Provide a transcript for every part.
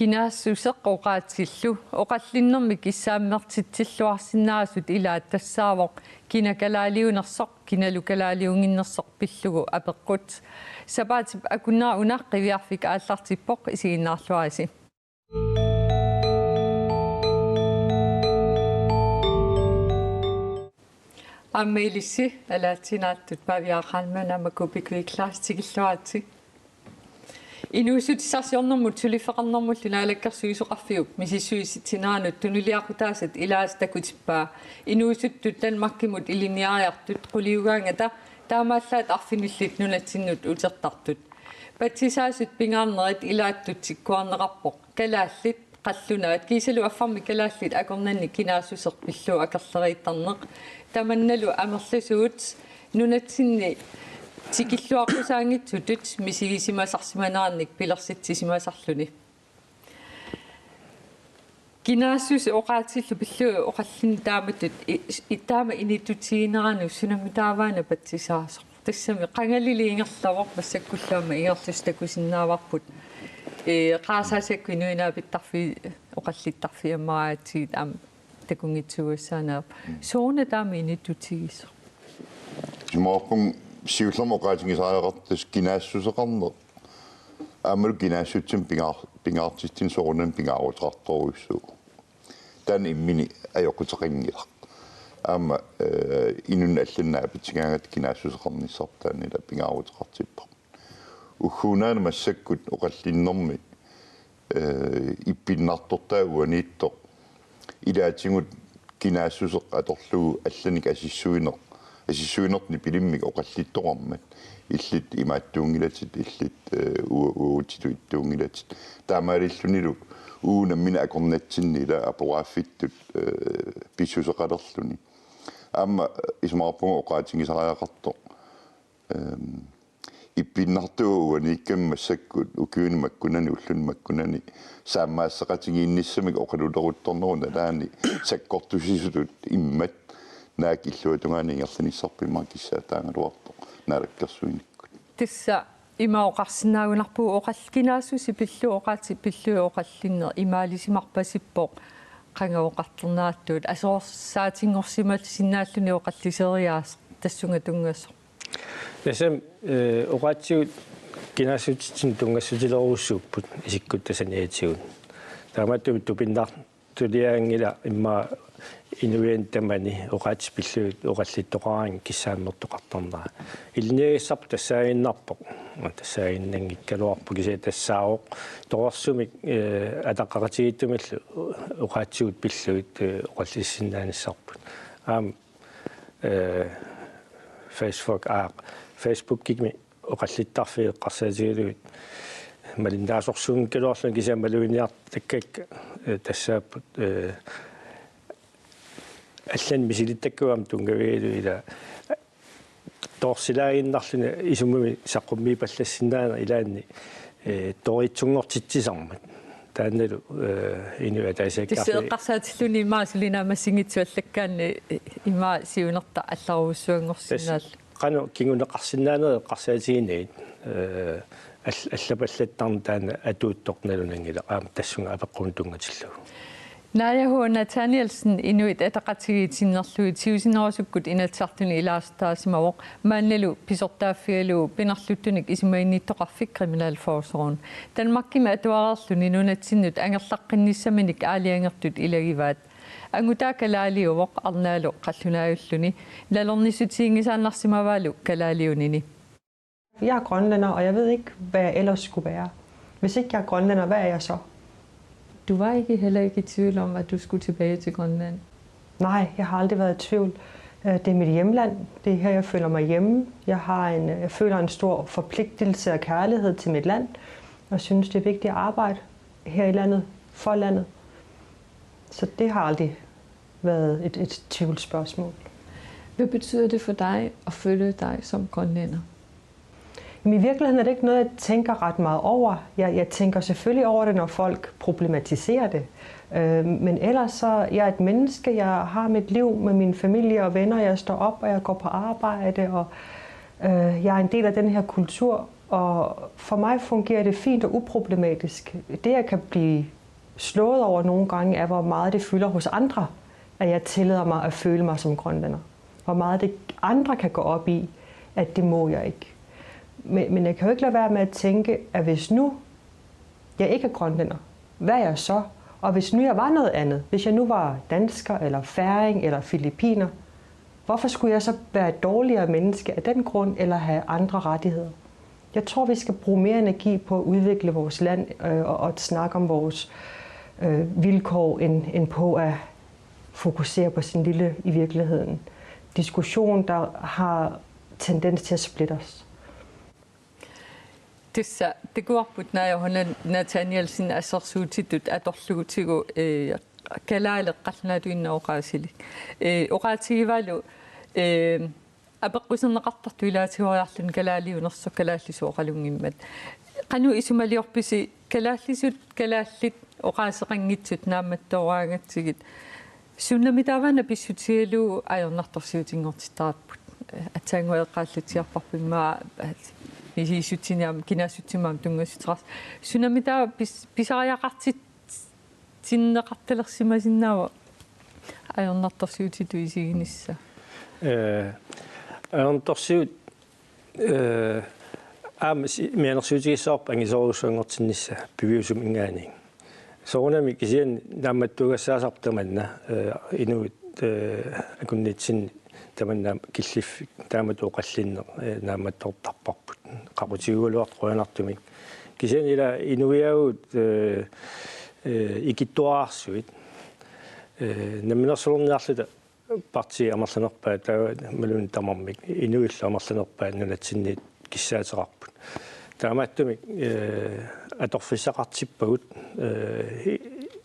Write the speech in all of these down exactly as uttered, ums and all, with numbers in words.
Kinaassuseq oqaatsillu oqallinnermi kissaammertitsilluarsinnaasut ilaat tassaavoq kina kalaaliunersoq, kinalu kalaaliunnginnersoq pillugu apeqqut. Sapaatip akunnera una Qiviarfik aallartippoq, isiginnaarluarisi. Aamma ilissi alaatsinaartut Pavia Kalman aamma Kupi Kuiklaas tikilluaritsi. Inuussutissarsiornermut suliffeqarnermullu Naalakkersuisoqarfiup misissuisitsineranut tunuliaqutaasat ilaasa takutippaa inuusuttut Danmarkimut ilinniariartut quliugaangata taamaallaat arfinillit nunatsinnut utertartut. Patsisaasut pingaarnerit ilaattut tikkuarneqarpoq kalaallit qallunaat kiisalu affarmik kalaallit akornanni kinaassuseq pillugu akerleriittarneq. Tamannalu amerlasuut nunatsinni tikilluaqqusaanngitsutut misigisimasarsimanerannik pilersitsisimasarluni. Kinaassuseq oqaatsillu pillugu oqallinneq taamatut i-, i-, taama inuttutigineranut sunammitaava una patsisaasoq? Tassami qangalili ingerlavoq, massakkullu aamma ingerlasut takusinnaavarput. Ee, qarasaasiakkut inuit naapittarfiit oqallittarfiit ammaraatsigit aamma takunngitsuugassaanera. Sooruna taama inuttutigisoq? Isumaqarpunga siullermik oqaatigisariaqartoq kinaassuseqarneq. Aammalu kinaassutsimik pingaar-, pingaartitsineq soorunami pingaaruteqartorujussuuvoq. Taanna imminut ajoquteqanngilaq. Aamma, eh, inunnut allanut naapitigaangatta kinaassuseqarnissarput taanna ila pingaaruteqartipparput. Ugguuna massakkut oqallinnermi, eh, ippinnartortaa uaniittoq. Ilaatigut kinaassuseq atorlugu allanik asissuineq. Asissuinertut nipilimmik oqallittoqarmat. Illit imaattuunngilatit, illit, eh, u-, uagutsitut ittuunngilatit. Taamaalillunilu uagut nammineq akornatsinni ila aporaaffittut, eh, pissuseqalerluni. Aamma isumaqarpunga oqaatigisariaqartoq. Ehm, ippinnartuuvoq uaniikkami massakkut ukiuni makkunani, ulluni makkunani saammaasseqatigiinnissamik oqaluleruttornerup nalaani sakkortusisutut immat naak illuatungaani ingerlanissarput immaqa kissaataagaluartoq naalakkersuinikkut. Tassa ima oqarsinnaagunarpugut oqall-, kinaassuseq pillugu oqaatsit pillugu oqallinneq imaalisimarpasippoq qanga oqartorneratut aserorsaatinnguarsimasinnaalluni oqalliseriaaseq tassunga tunngasoq. Tassami, eh, oqaatsigut kinaassutitsinni tunngassutilerujussuupput isikkutta saniatigut. Taamaattumik tupinnartuliaanngilaq immaqa inuianni tamani oqaatsit pillugit oqallittoqaraangat kissaammertoqartarnera. Ilinniagassarput tassaaginnarpoq. Tassaaginnanngikkaluarpoq kisianni tassaavoq torersumik, eh, ataqaqatigiittumillu oqaatsigut pillugit, eh, oqallissinnaanissarput. Aamma eh, Facebook, aa, Facebookimi oqallittarfiit eqqarsaatigalugit malinnaasorsuunngikkaluarluni kisianni maluginiartakkakka, eh, tassaapput, eh, allanik misilittakkagut aamma tunngavigalugit ila toorsilaaginnarluni isumami saqqummiipallassinnaaneq ilaanni, eh, toritsunngortitsisarmat. Taannalu, eh, inuit ataasiakkaarlugit. Tassa eqqarsaatilluni immaqa suli naammassinngitsoq allakkaanni, eh, immaqa siunertaq allarujussuanngorsinnaallugu. Tassa qanoq kinguneqarsinnaanerit eqqarsaatiginagit, eh, all-, allapallattarneq taanna atuuttoq nalunanngilaq aamma tassunga apeqqummut tunngatillugu. Naaja H. Nathanielsen, Inuit Ataqatigiit sinnerlugit siusinnerusukkut Inatsisartuni ilaasortaasimavoq, maannalu pisortaaffigalugu pinerluttunik isumaginnittoqarfik kriminalforsorgen. Danmarkimi atuareerluni nunatsinnut angerlaqqinnissaminik aalajangertut ilagivaat. Angutaa kalaaliuvoq, arnaalu qallunaajulluni, nalornissutiginngisaannarsimavaalu kalaaliunini. Jeg er grønlænder, og jeg ved ikke, hvad jeg ellers skulle være. Hvis ikke jeg er grønlænder, hvad er jeg så? Du var ikke heller ikke i tvivl om, at du skulle tilbage til Grønland? Nej, jeg har aldrig været i tvivl. Øh, det er mit hjemland. Det er her, jeg føler mig hjemme. Jeg har en, jeg føler en stor forpligtelse og kærlighed til mit land, og synes, det er vigtigt at arbejde her i landet, for landet. Så det har aldrig været et, et tvivlsspørgsmål. Hvad betyder det for dig at føle dig som grønlænder? Jamen, i virkeligheden er det ikke noget, jeg tænker ret meget over. Jeg, jeg tænker selvfølgelig over det, når folk problematiserer det. Øh, men ellers så, jeg er et menneske, jeg har mit liv med min familie og venner. Jeg står op, og jeg går på arbejde, og, øh, jeg er en del af den her kultur. Og for mig fungerer det fint og uproblematisk. Det, jeg kan blive slået over nogle gange, er, hvor meget det fylder hos andre, at jeg tillader mig at føle mig som grønlænder. Hvor meget det andre kan gå op i, at det må jeg ikke. Men, men jeg kan jo ikke lade være med at tænke, at hvis nu jeg ikke er grønlænder, hvad er jeg så? Og hvis nu jeg var noget andet, hvis jeg nu var dansker eller færing eller filippiner, hvorfor skulle jeg så være et dårligere menneske af den grund eller have andre rettigheder? Jeg tror, vi skal bruge mere energi på at udvikle vores land øh, og, og at snakke om vores øh, vilkår, end, end på at fokusere på sådan en lille, i virkeligheden, diskussion, der har tendens til at splitte os. Tassa takuarput Naja Nathanielsen assersuutitut atorlugutigu, eh, kalaaleq qallunaatuinnaq oqaasilik. Eh, oqaatigivaalu, eh, apeqquserneqartartut ilaatigooriarluni kalaaliunersoq kalaallisut oqalunngimmat. Qanoq isumaliorpisi kalaallisut kalaallit oqaaseqanngitsut naammattooraangatsigit? Sunaaffa taava pissutigalugu ajornartorsiutinngortittarparput. Aatsaannguaq eqqaallatsiarparput immaqa misigissutsini aamma kinaassutsimut aamma tunngassuteqartoq. Sunaaffa pis-, pisariaqartitsinneqartalersimasinnaavoq ajornartorsiutitut isiginissaq. Eh, ajornartorsiut, eh, aamma si-, mianersuutigissavarput angisoorujussuanngortinnissaq piviusuminngaanniit. Soorunami kisianni naammattuugassaasarput tamanna, eh, inuit, eh, akunnitsinni tamanna killiffik taamatut oqallinneq, eh, naammattoortarparput. Qaqutigugaluartoq qujanartumik. Kisianni ila inuiagut, eh, eh, ikittuararsuit. Eh, namminersulerniarluta partiit amerlanerpaat taava imaluunniit tamarmik inuillu amerlanerpaat nunatsinniit kissaateqarput. Taamaattumik, eh, atorfissaqartippagut, eh,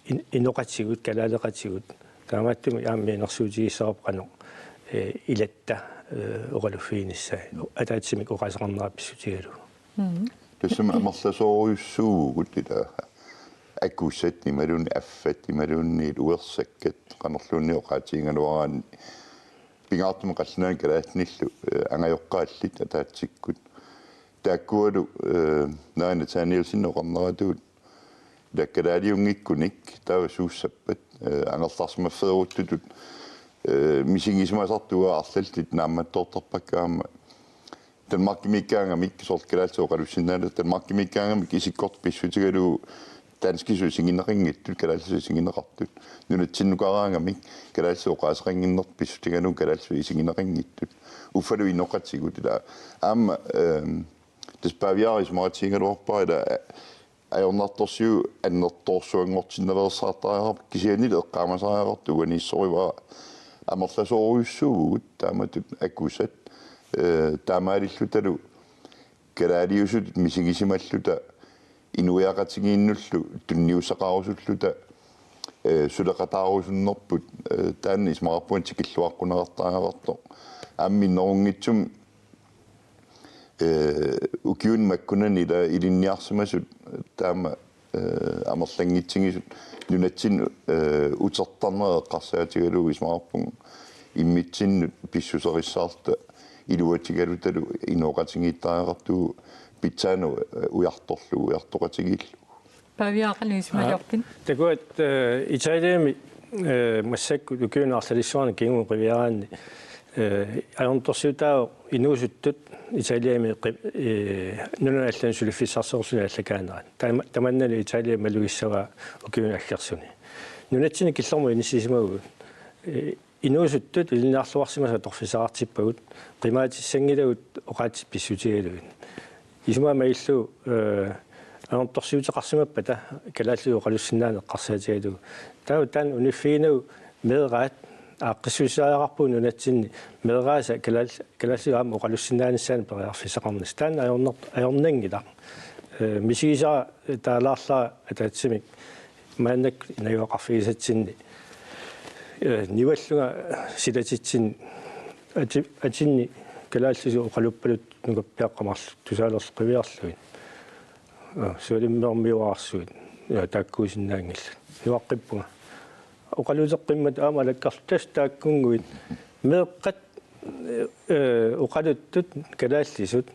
in-, inoqatigut, kalaaleqatigut. Taamaattumik aamma mianersuutigissavarput qanoq, eh, ilatta, eh, oqaluffiginissaa. Ataatsimik oqaaseqarnera pissutigalugu. Mm. Tassami amerlasoorujussuuvugut ila akusat imaluunniit affat imaluunniit uersakkat qanorluunniit oqaatigigaluaraanni pingaartumik qallunaanut kalaallinillu, eh, angajoqqaallit ataatsikkut. Taakkualu, eh, Naja Nathanielsen oqarneratut ila kalaaliunngikkunik taava suussappat, eh, angerlarsimaffeeruttutut, eh, misigisimasartut uagut arlallit naammattoortarpakka aamma Danmarkimiikkaangamik soorlu kalaallisut oqalussinnaanera Danmarkimiikkaangamik isikkortut pissutigalugu danskisut isigineqanngitsut kalaallisut isigineqartut. Nunatsinnukaraangamik kalaallisut oqaaseqannginnertut pissutigalugu kalaallisut isigineqanngitsut. Uffalu inoqatigut ila aamma, ehm, tassa Paaviaaraq isumaqatigigaluarpara ila ajornartorsiut annertoorsuanngortinnaveersaartariaqarput kisiannili eqqaamasariaqartoq uaniissorivara amerlasoorujussuuvugut taamatut akusat, eh, taamaalillutalu kalaaliusutut misigisimalluta inuiaqatigiinnullu tunniussaqarusulluta, eh, suleqataarusunnerput, eh, taanna isumaqarpunga tikilluaqquneqartariaqartoq. Aamma minnerunngitsumik eh, ukiuni makkunani ila ilinniarsimasut taama, eh, amerlanngitsigisut nunatsinnut, eh, utertarnerat eqqarsaatigalugu isumaqarpunga immitsinnut pissuserissaarluta iluatigalutalu inooqatigiittariaqartugut pitsaanut, eh, ujartorlugu, ujartoqatigiillugu. Paaviaaraq, qanoq isumaliorpit? Aa, takuat, eh, Italiami, eh, massakkut ukiuni arlalissuarni kingumut qiviaraanni, eh, ajornartorsiutaavoq inuusuttut Italiami qi-, eh, nunanut allanut suliffissarsiorluni aallakaanerat. Tama-, tamannali Italiami malugissavaa ukiuni aggersuni. Nunatsinni killormut inissisimavugut. Eh, inuusuttut ilinniarluarsimasut atorfissaqartippagut, qimaatissanngilagut oqaatsit pissutigalugit. Isumaga illu, eh, ajornartorsiuteqarsimappata kalaallisut oqalussinnaaneq eqqarsaatigalugu. Taava taanna uniffiginagu meeraat aaqqissuussisariaqarpugut nunatsinni meeraasa kalaal-, kalaallisut aamma oqalussinnaanissaannik periarfissaqarnissaq. Taanna ajornar-, ajornanngilaq. Eh, misigisara taalaarlara ataatsimik maannakkut najugaqarfigisatsinni, eh, niuallunga silatitsinni ati-, atinni kalaallisut oqaluppaluttut nukappiaqqat marluk tusaalerlugit qiviarlugit. Eh, sualimmeermiuararsuit, eh, taakkuusinnaanngillat. Nuaqqippunga. Oqaluuteqqimmat aamma alakkarluta tassa taakkunnguit. Meeqqat, eh, oqaluttut kalaallisut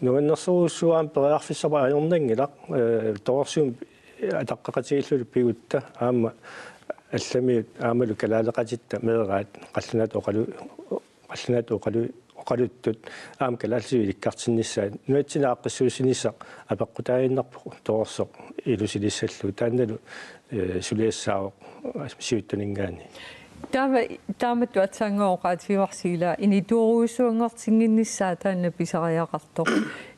Nuannersorujussuaq aamma periarfissaq ajornanngilaq, eh, torersuarmi ataqqeqatigiilluni pigutta aamma allamiut aammalu kalaaleqatitta meeraat qallunaatut oqalu-, qallunaatut oqalu-, oqaluttut aamma kalaallisut ilikkartinnissaat nunatsinni aaqqissuussinissaq apeqqutaaginnarpoq torersoq ilusilissallugu taannalu, eh, suliassaavoq siuttuninngaanniit. Taama, taamatut aatsaannguaq oqaatigivarsi ila inituurujussuanngortinnginnissaa taanna pisariaqartoq.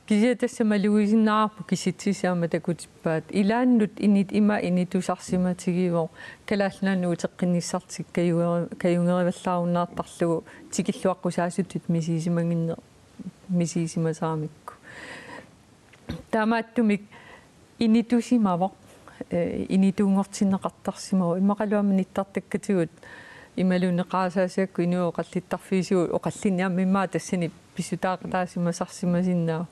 Kisianni tassa malugisinnaavarput kisitsisii aamma takutippaat. Ilaannut init-, ima initusarsimatigivoq Kalaallit Nunaanni uteqqinnissartik kajugeri-, kajugerivallaarunnaartarlugu tikilluaqqusaasutut misigisimanginner-, misigisimasaramikku. Taamaattumik initusimavoq, eh, inituunngortinneqartarsimavoq. Immaqalu aamma nittartakkatigut imaluunniit qarasaasiakkut inuit oqallittarfigisigut oqallinneq aamma immaqa tassani pissutaaqataasimasassimasinnaavoq.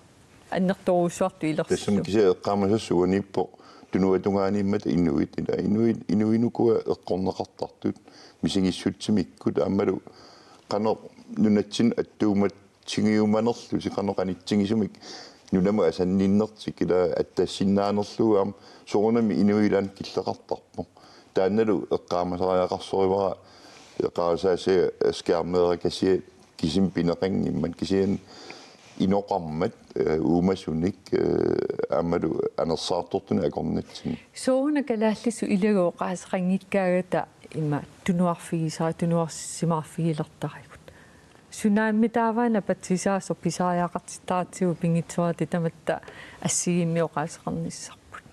Annertoorujussuartut ilersillugu. Tassami kisianni eqqaamasassuaniippoq tunuatungaaniimmata inuit, ila inuit, inuit ukua eqqorneqartartut misigissutsimikkut aammalu qanoq nunatsinni attuumat- -tigiumanerlutik qanoq qanitsigisumik nunamut asanninnertik ila attassinnaanerlugu aamma soorunami inuit ilaanni killeqartarpoq. Taannalu eqqaamasariaqarsorivara qarasaasiat skærmeerakasiat kisimik pineqanngimmat kisianni inoqarmat, eh, uumasunik, eh, aammalu anersaartortunik akornatsinnik. Sooruna kalaallisut ilagut oqaaseqanngikkaangata ima tunuarfigisara-, tunuarsimaarfigilertaragut. Sunaammi taava napatsisaasoq pisariaqartittaratsigu pinngitsooratik tamatta assigiimmik oqaaseqarnissarput.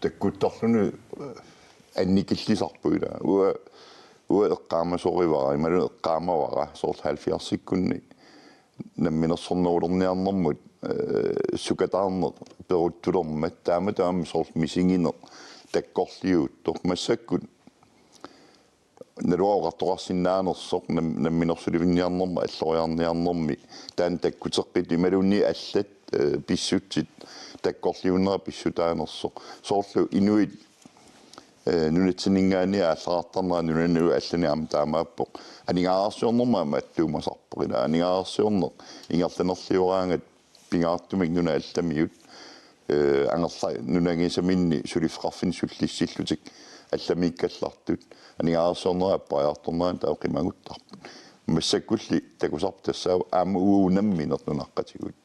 Takkuttarluni, eh, annikillisarput ila. Uanga, uanga eqqaamasorivara, imaluunniit eqqaamavara, soorlu halvfjerdsikkunni namminersornerulerniarnermut, eh, sukataarneq peruttulermat, taamatut aamma soorlu misigineq takkorliuttoq. Massakkut naluara oqartoqarsinnaanersoq nam-, namminersulivinniarnermi alloriarniarnermi taanna takkuteqqittoq imaluunniit allat, eh, pissutsit takkorliunnera pissutaanersoq. Soorlu inuit, eh, nunatsinninngaanniit aallartarnera nunanut allanik aamma taamaappoq. Aningaasarsiornermut aamma attuumasarpoq ila. Aningaasarsiorneq ingerlanerlioraangat pingaartumik nunat allamiut, eh, angerla-, nunagisaminni suliffeqarfinni sullissillutik allamiikkallartut. Aningaasarsiornerup appariartornerani taava qimaguttarput. Massakkulli takusarput tassaavoq aamma uagut nammineq nunaqqatigut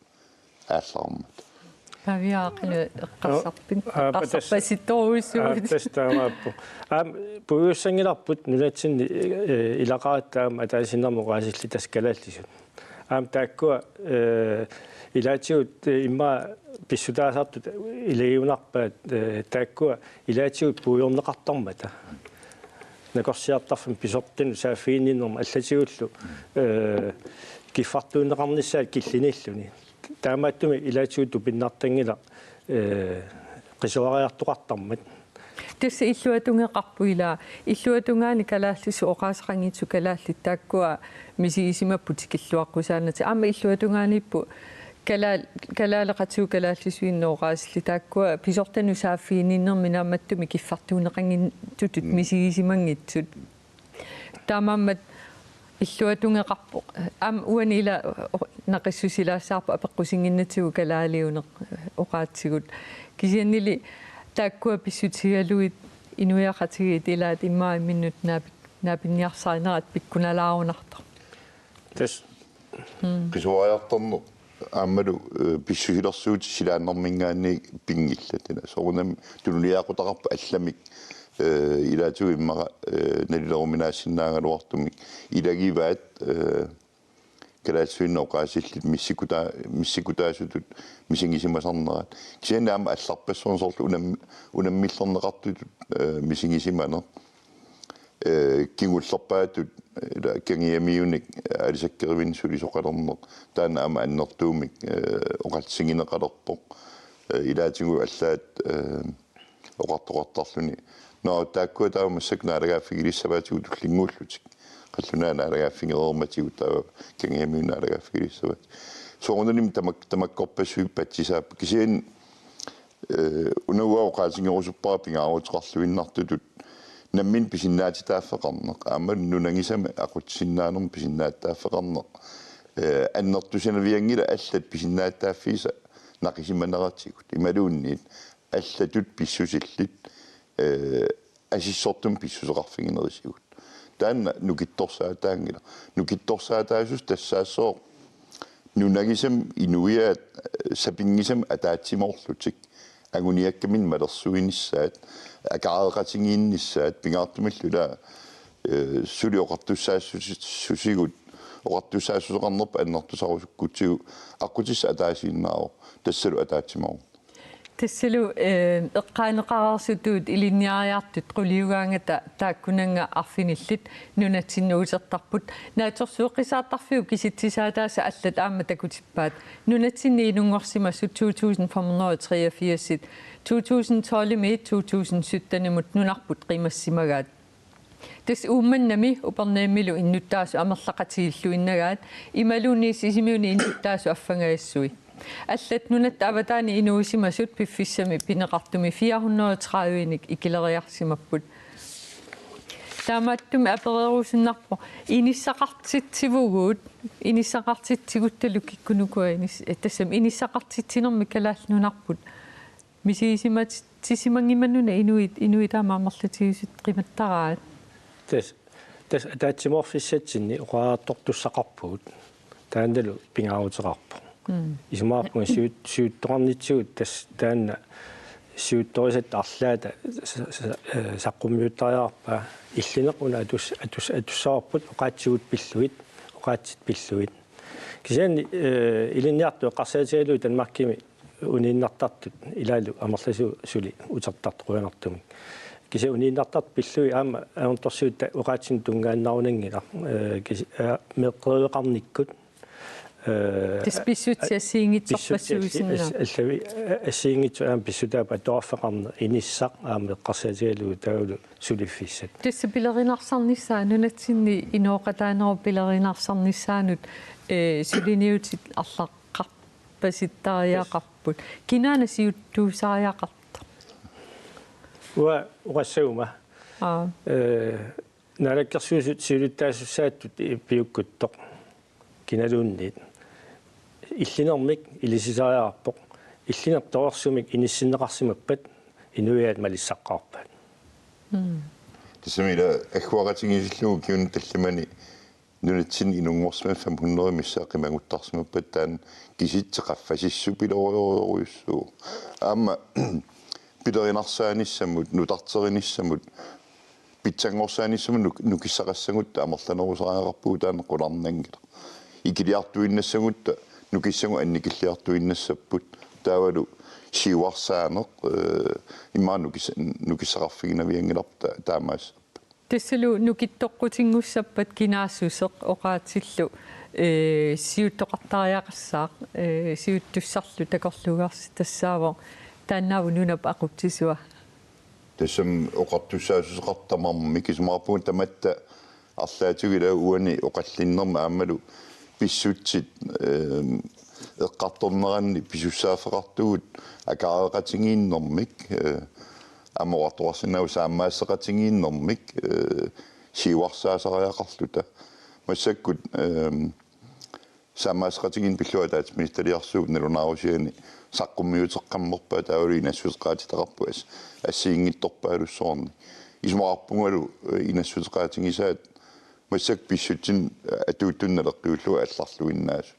aallarmat. Pavia, qanoq eqqarsarpit? Aa, aa, pas-, eqqarsarpasittorujussuuvoq. Aa, tassa taamaappoq. Aamma puigussanngilarput nunatsinni, eh, ilaqaratta aamma ataasiinnarmik oqaasillit tassa kalaallisut. Aamma taakkua, eh, ilaatigut, eh, immaqa pissutaasartut ilagiunarpaat, eh, taakkua ilaatigut puigorneqartarmata. Nakorsiartarfimmi pisortanut saaffiginninnermi allatigullu, eh, kiffartuunneqarnissaat killinilluni. Taamaattumik ilaatigut tupinnartanngilaq, eh, qisuariartoqartarmat. Tassa illuatungeqarpoq ila, illuatungaani kalaallisut oqaaseqanngitsut kalaallit taakkua misigisimapput tikilluaqqusaannatik. Aamma illuatungaaniipput kalaal-, kalaaleqatigut kalaallisuinnaq oqaasillit taakkua pisortanut saaffiginninnermi naammattumik kiffartuunneqanngitsutut Mm. misigisimanngitsut. Taamaammat illuatungeqarpoq. Aamma uani ila naqissusilaassavarput apeqqusinnginnatsigu kalaaliuneq oqaatsigut. Kisiannili taakkua pissutigalugit inuiaqatigiit ilaat immaqa imminnut naapi-, naapinniarsarinerat pikkunalaarunartoq. Tassa. Mm. Qisuariartarneq aammalu, eh, pissusilersuutit silaannarminngaanniit pinngillat. Ila soorunami tunuliaqutaqarpoq allamik, eh, ilaatigut immaqa, eh, nalileruminaassinnaagaluartumik ilagivaat, eh, kalaallisuinnaq oqaasillit missikutaa-, missikutaasutut misigisimasarnerat. Kisianni aamma allarpassuarni soorlu unam-, unammillerneqartutut, eh, misigisimaneq. Eh, kingullerpaatut, eh, ila kangiamiunik, eh, aalisakkerivinnik sulisoqalerneq. Taanna aamma annertuumik, eh, oqallisigineqalerpoq. Eh, ilaatigut allaat, eh, oqartoqartarluni. Nå, taakkua taava massakkut naalagaaffigilissavaatigut tullinnguullutik. Qallunaat naalagaaffigereermatigut taava kangiamiut naalagaaffigilissavat. Soorunalimi tamak-, tamakkorpassuit patsisaapput. Kisianni, eh, una uanga oqaatigerusuppara pingaaruteqarluinnartutut nammineq pisinnaatitaaffeqarneq. Aamma nunagisamik aqutsisinnaanermut pisinnaatitaaffeqarneq. Eh, annertusinavianngilaq allat pisinnaatitaaffiisa naqisimaneratigut. Imaluunniit allatut pissusillit, eh, asissortumik pissuseqarfiginerisigut. Taanna nukittorsaataanngilaq. Nukittorsaataasussaq tassaassooq nunagisamik inuiaat, eh, sapinngisamik ataatsimoorlutik anguniakkaminnik malersuinissaat, akaareqatigiinnissaat, pingaartumillu ilaa, eh, suli oqartussaassusi-, susigut, oqartussaassuseqarnerput annertusarusukkutsigu aqqutissaq ataasiinnaavoq, tassalu ataatsimoorneq. Tassalu, eh, eqqaaneqareersutut ilinniariartut quliugaangata taakkunannga arfinillit nunatsinni utertarput. Naatsorsueqqisaartarfiup kisitsisaataasa allat aamma takutippaat. Nunatsinni inunngorsimasut to tusind fem hundrede og treogfirs, to tusind tolv-imiit to tusind sytten-imut nunarput qimassimagaat. Tassa Uummannami Upernavimmilu innuttaasut amerlaqatigiilluinnagaat imaluunniit Sisimiuni innuttaasut affangajassui. Allat nunatta avataani inuusimasut piffissami pineqartumi fire hundrede og tredive-inik ikileriarsimapput. Taamaattumik apereerusunnarpoq inissaqartitsivugut, inissaqartitsigutta lukikkunuku inis-, eh, tassami inissaqartitsinermi Kalaallit Nunarput misigisimat-, -simanngimmat una inuit, inuit aamma amerlatigisut qimattaraat. Tas-, tassa ataatsimoorfissatsinni oqariartortussaqarpugut. Taannalu pingaaruteqarpoq. Mm. Isumaqarpunga siut-, siuttoqarnitsigut tassa taanna siuttorisatta arlaata sa-, sa-, eh, saqqummiuttariaqarpaa. Illineq una atus-, atus-, atussavarput oqaatsigut pillugit, oqaatsit pillugit. Kisianni, eh, ilinniartut eqqarsaatigalugit Danmarkimi uniinnartartut ilaallu amerlasuut suli utertartut qujanartumik. Kisianni uniinnartartut pillugit aamma ajornartorsiut ta-, oqaatsinik tunngaannarunanngilaq, eh, kisi-, eh, meeqqeriveqarnikkut, eh, Tassa pissutsit assigiinngitsorpassuit pissutsit assi-, sinna. As-, allavi-, eh, assigiinngitsut aamma pissutaapput atuarfeqarneq inissaq aamma eqqarsaatigalugu taavalu suliffissat. Tassa pilerinarsaarnissaa nunatsinni inooqataanerup pilerinarsaarnissaanut, eh, suliniutit arlaq- qarpasittariaqarput. Kinaana siuttuusariaqartoq? Uanga oqassaguma. Aa. Eh, Naalakkersuisut siulittaasussaattut piukkuttoq. Kinaluunniit. Illinermik ilisisariaqarpoq. Illineq torersumik inissinneqarsimappat inuiaat malissaqqaarpaat. Mm. Tassami ila agguaqatigiissillugu ukiuni tallimani nunatsinni inunngorsimasut fem hundrede missaat qimaguttarsimappat taanna kisitsit qaffasissupilorujorujussuuvoq. Aamma pilerinarsaaniassamut, nutarterinissamut, pitsanngorsaanissamut nuk-, nukissaqassagutta amerlanerusariaqarpugut taanna qularnanngilaq. Ikiliartuinnassagutta nukissagut annikilliartuinnassapput. Taavalu siuarsaaneq, eh, immaqa nukis-, nukissaqarfiginavianngilarput ta-, taamaas. Tassalu nukittoqqutinngussappata kinaassuseq oqaatsillu, eh, siuttoqartariaqassaaq, eh, siuttussarlu takorluugarsi tassaavoq taannaavoq nunap aqutsisua. Tassami oqartussaassuseqartoq tamarmik isumaqarpunga tamatta arlaatigut ila uani oqallinnermi aammalu pissutsit, eh, eqqartorneranni pisussaaffeqartugut akaareqatigiinnermik, eh, aamma oqartoqarsinnaavoq saammaasseqatigiinnermik, eh, siuarsaasariaqarluta. Massakkut, eh, saammaasseqatigiinneq pillugu ataatsimiititaliarsuup nalunaarusiani saqqummiuteqqammerpaa taavalu inassuteqaatitaqarpoq as-, assigiinngitsorpaalussuarnik. Isumaqarpungalu, eh, inassuteqaatigisaat massakkut pissutsit, eh, atuuttunik naleqqiullugu aallarluinnaasut.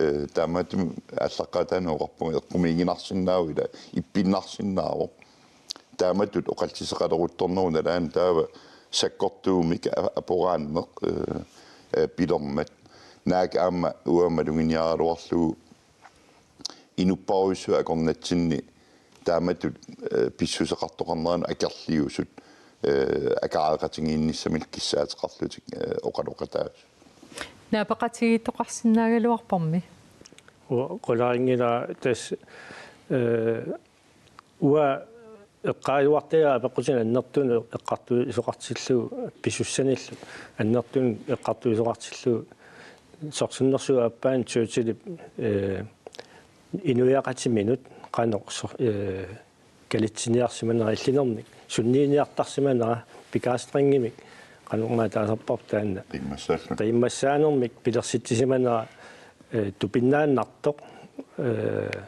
Eh, taamaattumik aallaqqaataani oqarpunga eqqumiiginarsinnaavoq ila ippinnarsinnaavoq. Taamatut oqalliseqaleruttornerup nalaani taava sakkortuumik a-, aporaanneq, eh, eh, pilermat. Naak aamma uanga maluginiaraluarlugu inupparujussuit akornatsinni taamatut, eh, pissuseqartoqarneranut akerliusut, eh, akaareqatigiinnissamillu kissaateqarlutik, eh, oqaloqataasut. Naapeqatigiittoqarsinnaagaluarpormi? Uanga qularinngilara tassa, eh, uanga eqqaajuartagara apeqqutini annertuumik eqqartuisoqartillugu pisussanillu annertuumik eqqartuisoqartillugu sorsunnersuup aappaani Churchillip, eh, inuiaqatiminut qanoq sor-, eh, kalitsiniarsimanera illinermik sunniiniartarsimanera begejstringimik qanormaa taasarparput taanna. Qiimmassaalluni. Qiimmassaanermik pilersitsisimanera, eh, tupinnaannartoq, eh,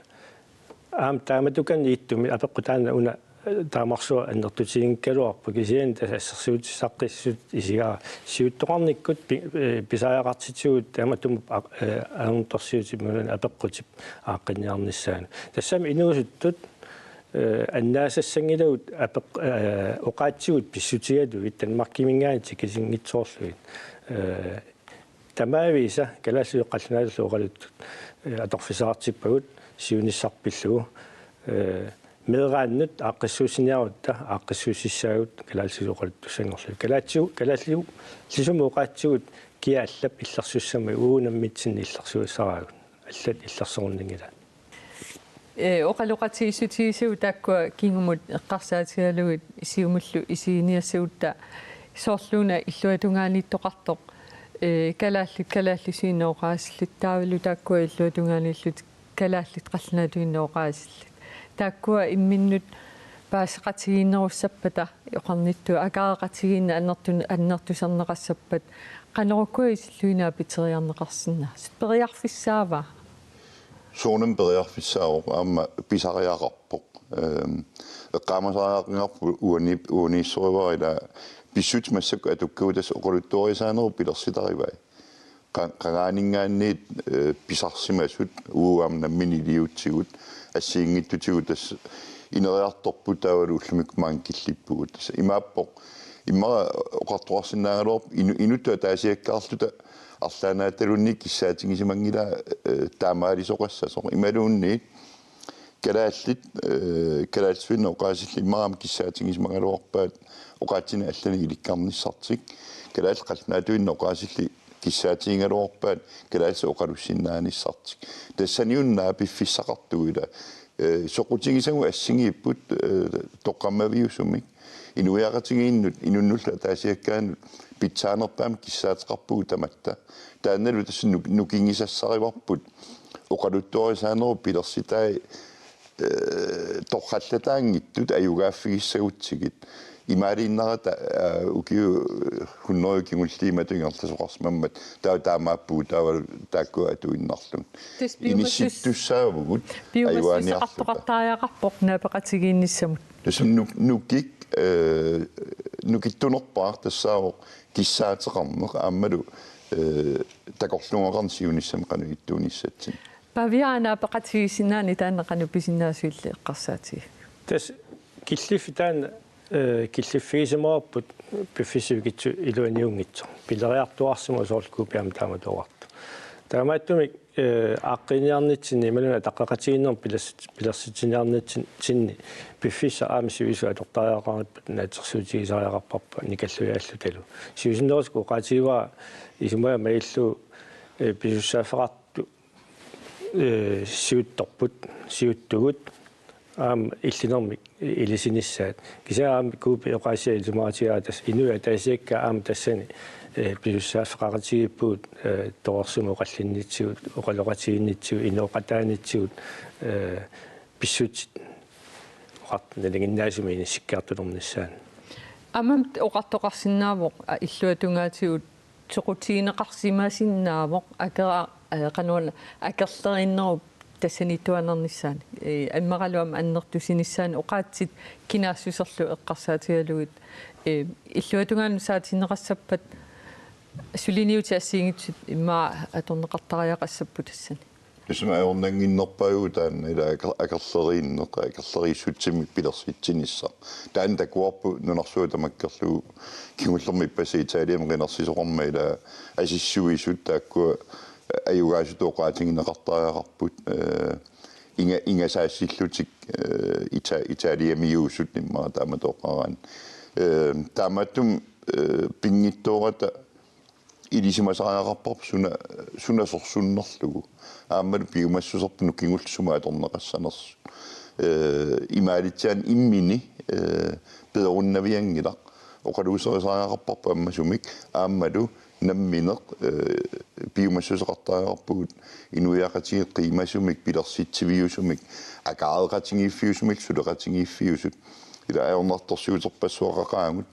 aamma taamatukan iittumi apeqqut taanna una, eh, taamarsuaq annertutiginngikkaluarpoq kisianni tassa assersuutissaqqipput isigaa siuttoqarnikkut pi-, eh, pisariaqartitsigut taamatut aq-, eh, ajornartorsiutip imaluunniit apeqqutip aaqqinniarnissaanut. Tassami inuusuttut, eh, annaasassanngilagut apeq-, eh, oqaatsigut pissutigalugit Danmarkiminngaanniit tikisinngitsoorlugit. Eh, Tamaavisa kalaallisut qallunaatullu oqaluttut, eh, atorfissaqartippagut siunissaq pillugu, eh, meeraannut aaqqissuussiniarutta aaqqissuussissaagut kalaallisut oqaluttussanngorlugit. Kalaallisu-, kalaallisumik oqaatsigut kia allap illersussammat uagut nammineq illersugassaraarput. Allat illersorunnaanngilaat. Eh, oqaloqatigiissutigisagut taakkua kingumut eqqarsaatigalugit Siumullu isiginiassagutta soorluuna illuatungaaniittoqartoq, eh, kalaallit kalaallisuinnaq oqaasillit taavalu taakkua illuatungaaniillutik kalaallit qallunaatuinnaq oqaasillit. Taakkua imminnut paaseqatigiinnerussappata oqarnittut akaareqatigiinneq annertun-, annertusarneqassappat qanorukkua isilluinnaq apiteriarneqarsinnaasut periarfissaava? Soorunami periarfissaavoq aamma pisariaqarpoq. Ehm, eqqaamasariaqarpoq uani-, uaniissorivara ila pissutsit massakkut atukkavut tassa oqaluttuarisaanerup pilersitarivai. Qa-, qangaaninngaanniit, eh, pisarsimasut uagut aamma nammineq iliuutsigut assigiinngitsutigut tassa ineriartorput taavalu ullumikkut maani killippugut. Tassa imaappoq immaqa oqartoqarsinnaagaluarpoq inu-, inuttut ataasiakkaarluta arlaannaataluunniit kissaatigisimanngilaat, eh, taamaalisoqassasoq. Imaluunniit kalaallit, eh, kalaallisuinnaq oqaasillit immaqa aamma kissaatigisimagaluarpaat oqaatsinik allanik ilikkarnissartik. Kalaallit qallunaatuinnaq oqaasillit kissaatigigaluarpaat kalaallisut oqalussinnaanissartik. Tassaniunnaaq piffissaqartugut ila, eh, soqutigisagut assigiipput, eh, toqqammaviusumik. Inuiaqatigiinnut inunnullu ataasiakkaanut pitsaanerpaamik kissaateqarpugut tamatta. Taannalu tassa nuk-, nukingisassarivarput oqaluttuarisaanerup pilersitai, eh, torrallataanngitsut ajugaaffigissagutsigit. Imaaliinnarata, eh, ukiut hundrede kingulliit matut ingerlasoqarsimammat taava taamaappugut taava taakkua atuinnarlugit. Tassa piumassus-, inissittussaavugut ajugaaniarluta. Piumassuseqartoqartariaqarpoq naapeqatigiinnissamut. Tassami nuk-, nukik, eh, nukittunerpaaq tassaavoq kissaateqarneq aammalu, eh, takorluugaqarneq siunissami qanoq ittuunissatsinnik. Pavia, naapeqatigiissinnaaneq taanna qanoq pisinnaasuillit eqqarsaatigaat? Tassa killiffik taanna, eh, killiffigisimavarput piffissap sivikitsup iluaniunngitsoq. Pileriartuaarsimavoq soorlu Kuupi aamma taamatut oqartoq. Taamaattumik, eh, aaqqinniarnitsinni imaluunniit ataqqeqatigiinnermut pilersit-, pilersitsiniarnitsinni piffissaq aamma sivisut atortariaqaripput naatsorsuutigisariaqarparput nikallujaalluta taavalu. Siusinnerusukkut oqaatigivara isumaqarpunga illu, eh, pisussaaffeqartut, eh, siuttorput, siuttugut, aamma illinermik ilisinissaat. Kisianni aamma Kuupi oqaasiaa isumaqatigaara tassa inuit ataasiakkaat aamma tassani, eh, pisussaaffeqaqatigiippugut, eh, torersumik oqallinnitsigut, oqaloqatigiinnitsigut, inooqataanitsigut, eh, pissutsit oqartut nalinginnaasumik inissikkiartulernissaannut. Aamma oqartoqarsinnaavoq, a, illuatungaatigut soqutigineqarsimasinnaavoq akera-, eh, qanoq una akerleriinnerup tassaniittuaannarnissaanik. Eh, immaqalu aamma annertusinissaanut oqaatsit kinaassuserlu eqqarsaatigalugit. Eh, illuatungaanut saatinneqassappat suliniutit assigiinngitsut immaqa atorneqartariaqassapput tassani. Tassami ajornannginnerpaajuvoq taanna ila aker-, akerleriinneq, akerleriissutsimik pilersitsinissaq. Taanna takuarput nunarsuaq tamakkerlugu kingullermik ippassaq Italiami qinersisoqarmat ila asissuisut taakkua ajugaasutut oqaatigineqartariaqarput, eh, inga-, ingasaassillutik, eh, Ita-, Italiamiuusut immaqa taamatut oqaraanni. Eh, taamaattumik, eh, pinngitsoorata ilisimasariaqarparput suna, suna sorsunnerlugu. Aammalu piumassuserput nukigullu sumut atorneqassanersut. Eh, imaalitsiaannaq immini, eh, peerunnavianngilaq. Oqaluuserisariaqarparput ammasumik aammalu nammineq, eh, piumassuseqartariaqarpugut inuiaqatigiit qiimasumik, pilersitsiviusumik, akaareqatigiiffiusumik, suleqatigiiffiusut. Ila ajornartorsiuterpassuaqaqaagut,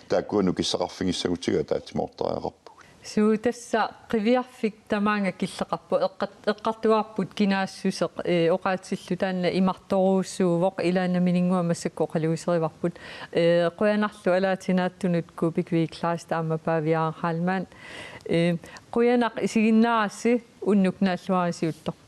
taakkua nukissaqarfigissagutsigit ataatsimoortariaqarpugut. Suu, tassa qiviarfik tamaanga killeqarpoq, eqqat-, eqqartugaarput kinaassuseq, ee, oqaatsillu taanna imartorujussuuvoq, ilaanni nammineerlunga massakkut oqaluuserivarput. Ee, qujanarlu alaatsinaattunut Kuupik Viglas aamma Pavia Heilmann. Ee, qujanaq isiginnaarassi, unnuk naalluarisiuttoq.